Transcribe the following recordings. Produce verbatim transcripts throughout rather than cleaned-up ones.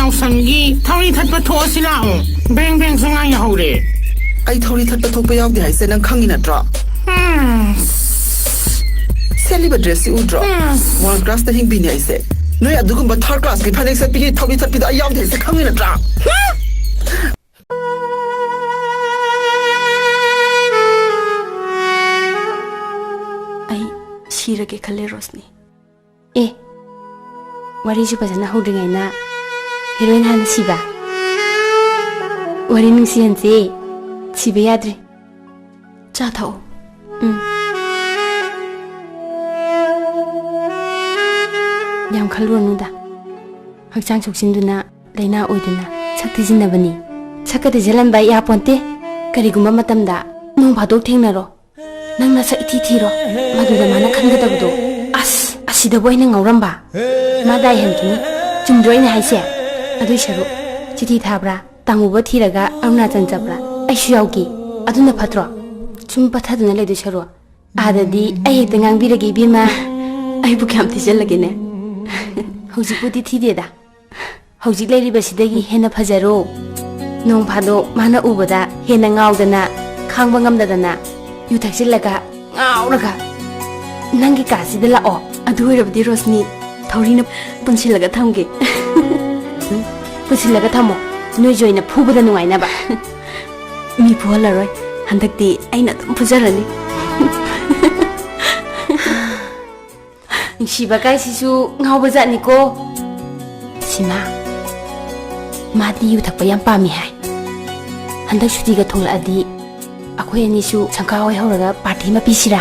ꯌꯥꯎꯁꯪꯒꯤ ꯊꯧꯔꯤ ꯊꯠꯄ ꯊꯣꯛꯑꯁꯤ ꯂꯥꯛꯑꯣ꯫ ꯕ꯭ꯔꯦꯡ ꯕ꯭ꯔꯦꯡꯁꯨ ꯉꯥ ꯌꯥꯍꯧꯔꯦ꯫ ꯑꯩ ꯊꯧꯔꯤ ꯊꯠꯄ ꯊꯣꯛꯄ ꯌꯥꯎꯗꯦ ꯍꯥꯏꯁꯦ ꯅꯪ ꯈꯪꯉꯤ ꯅꯠꯇ꯭ꯔꯣ? ꯎꯝ꯫ ꯁꯦꯠꯂꯤꯕ ꯗ꯭ꯔꯦꯁꯁꯤ ꯎꯗ꯭ꯔꯣ? ꯎꯝ꯫ ꯋꯥꯔꯜ ꯀ꯭ꯂꯥꯁꯇ ꯍꯤꯡꯕꯤꯅꯦ ꯑꯩꯁꯦ꯫ ꯅꯣꯏ ꯑꯗꯨꯒꯨꯝꯕ ꯊꯥꯔꯠ ꯀ꯭ꯂꯥꯁꯀꯤ ꯐꯅꯦꯛ ꯁꯦꯠꯄꯤꯒꯤ ꯊꯧꯔꯤ ꯊꯠꯄꯤꯗꯣ ꯑꯩ ꯌꯥꯎꯗꯦ ꯍꯥꯏꯁꯦ ꯈꯪꯉꯤ ꯅꯠꯇ꯭ꯔꯥ? ꯑꯩ ꯁꯤꯔꯒꯦ ꯈꯜꯂꯦ, ꯔꯣꯁꯅꯤ꯫ ꯑꯦ, ꯋꯥꯔꯤꯁꯨ ꯐꯖꯅ ꯍꯧꯗ꯭ꯔꯤꯉꯩꯗ ꯍꯦꯔꯣꯏꯟ ꯍꯥꯟꯅ ꯁꯤꯕ? ꯋꯥꯔꯤ ꯅꯨꯡꯁꯤꯍꯟꯁꯦ, ꯁꯤꯕ ꯌꯥꯗ꯭ꯔꯤ꯫ ꯆꯥ ꯊꯛꯑꯣ꯫ ꯎꯝ꯫ ꯌꯥꯝ ꯈꯜꯂꯨꯔꯅꯨꯗ꯫ ꯍꯛꯆꯥꯡ ꯁꯣꯛꯆꯤꯟꯗꯨꯅ ꯂꯥꯏꯅꯥ ꯑꯣꯏꯗꯨꯅ ꯁꯛ ꯊꯤꯖꯤꯟꯅꯕꯅꯤ꯫ ꯁꯛꯀ ꯊꯤꯖꯤꯜꯍꯟꯕ ꯌꯥꯄꯣꯟꯇꯦ꯫ ꯀꯔꯤꯒꯨꯝꯕ ꯃꯇꯝꯗ ꯅꯣꯡ ꯐꯥꯗꯣꯛ ꯊꯦꯡꯅꯔꯣ꯫ ꯅꯪ ꯅꯁꯛ ꯏꯊꯤ ꯊꯤꯔꯣ꯫ ꯃꯗꯨꯗ ꯃꯥꯅ ꯈꯟꯒꯗꯕꯗꯣ꯫ ꯑꯁ, ꯑꯁꯤꯗꯕꯨ ꯑꯩꯅ ꯉꯥꯎꯔꯝꯕ꯫ ꯃꯥ ꯗꯥꯏ ꯍꯟꯈꯤꯅꯤ꯫ ꯆꯨꯝꯗ꯭ꯔꯣ ꯑꯩꯅ ꯍꯥꯏꯁꯦ? ꯑꯗꯨꯏ ꯁꯔꯨꯛ ꯆꯤꯊꯤ ꯊꯥꯕ꯭ꯔꯥ? ꯇꯥꯃꯨꯕ ꯊꯤꯔꯒ ꯑꯔꯨꯅꯥꯆꯜ ꯆꯠꯄ꯭ꯔꯥ? ꯑꯩꯁꯨ ꯌꯥꯎꯒꯦ꯫ ꯑꯗꯨꯅ ꯐꯠꯇ꯭ꯔꯣ? ꯁꯨꯝ ꯄꯠꯊꯗꯨꯅ ꯂꯩꯗꯣꯏ ꯁꯔꯨꯛ꯫ ꯑꯥꯗꯗꯤ ꯑꯩ ꯍꯦꯛꯇ ꯉꯥꯡꯕꯤꯔꯒꯦ, ꯏꯕꯦꯝꯃ꯫ ꯑꯩꯕꯨ ꯀꯌꯥꯝ ꯊꯤꯖꯤꯜꯂꯒꯦꯅꯦ? ꯍꯧꯖꯤꯛꯄꯨꯗꯤ ꯊꯤꯗꯦꯗ꯫ ꯍꯧꯖꯤꯛ ꯂꯩꯔꯤꯕꯁꯤꯗꯒꯤ ꯍꯦꯟꯅ ꯐꯖꯔꯣ꯫ ꯅꯣꯡ ꯐꯥꯗꯣꯛ ꯃꯥꯅ ꯎꯕꯗ ꯍꯦꯟꯅ ꯉꯥꯎꯗꯅ, ꯈꯥꯡꯕ ꯉꯝꯗꯗꯅ ꯌꯨ ꯊꯛꯆꯤꯜꯂꯒ ꯉꯥꯎꯔꯒ ꯅꯪꯒꯤ ꯀꯥꯁꯤꯗ ꯂꯥꯛꯑꯣ꯫ ꯑꯗꯨ ꯑꯣꯏꯔꯕꯗꯤ ꯔꯣꯁꯅꯤ, ꯊꯧꯔꯤꯅ ꯄꯨꯟꯁꯤꯜꯂꯒ ꯊꯝꯒꯦ꯫ ꯄꯨꯟꯁꯤꯜꯂꯒ ꯊꯝꯃꯣ, ꯅꯣꯏ ꯖꯣꯏꯅ ꯐꯨꯕꯗ ꯅꯨꯡꯉꯥꯏꯅꯕ꯫ ꯃꯤ ꯐꯨꯍꯜꯂꯔꯣꯏ, ꯍꯟꯗꯛꯇꯤ ꯑꯩꯅ ꯑꯗꯨꯝ ꯐꯨꯖꯔꯅꯤ꯫ ꯅꯨꯡꯁꯤꯕ ꯀꯥꯏꯁꯤꯁꯨ ꯉꯥꯎꯕ ꯖꯥꯠꯅꯤꯀꯣ꯫ ꯁꯤꯃꯥ, ꯃꯥꯗꯤ ꯌꯨ ꯊꯛꯄ ꯌꯥꯝ ꯄꯥꯝꯃꯤ ꯍꯥꯏ꯫ ꯍꯟꯗꯛ ꯁꯨꯇꯤꯒ ꯊꯣꯛꯂꯛꯑꯗꯤ ꯑꯩꯈꯣꯏ ꯑꯅꯤꯁꯨ ꯁꯪꯀꯥ ꯍꯣꯏ ꯍꯧꯔꯒ ꯄꯥꯔꯇꯤ ꯑꯃ ꯄꯤꯁꯤꯔꯥ?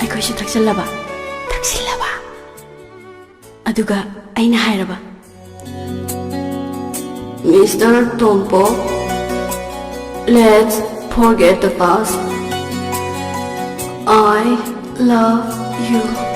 ꯑꯩꯈꯣꯏꯁꯨ ꯊꯛꯆꯜꯂꯕ? ꯊꯛꯆꯤꯜꯂꯕ? ꯑꯗꯨꯒ ꯑꯩꯅ ꯍꯥꯏꯔꯕ, "Mister Tompo, let's forget the past. I love you."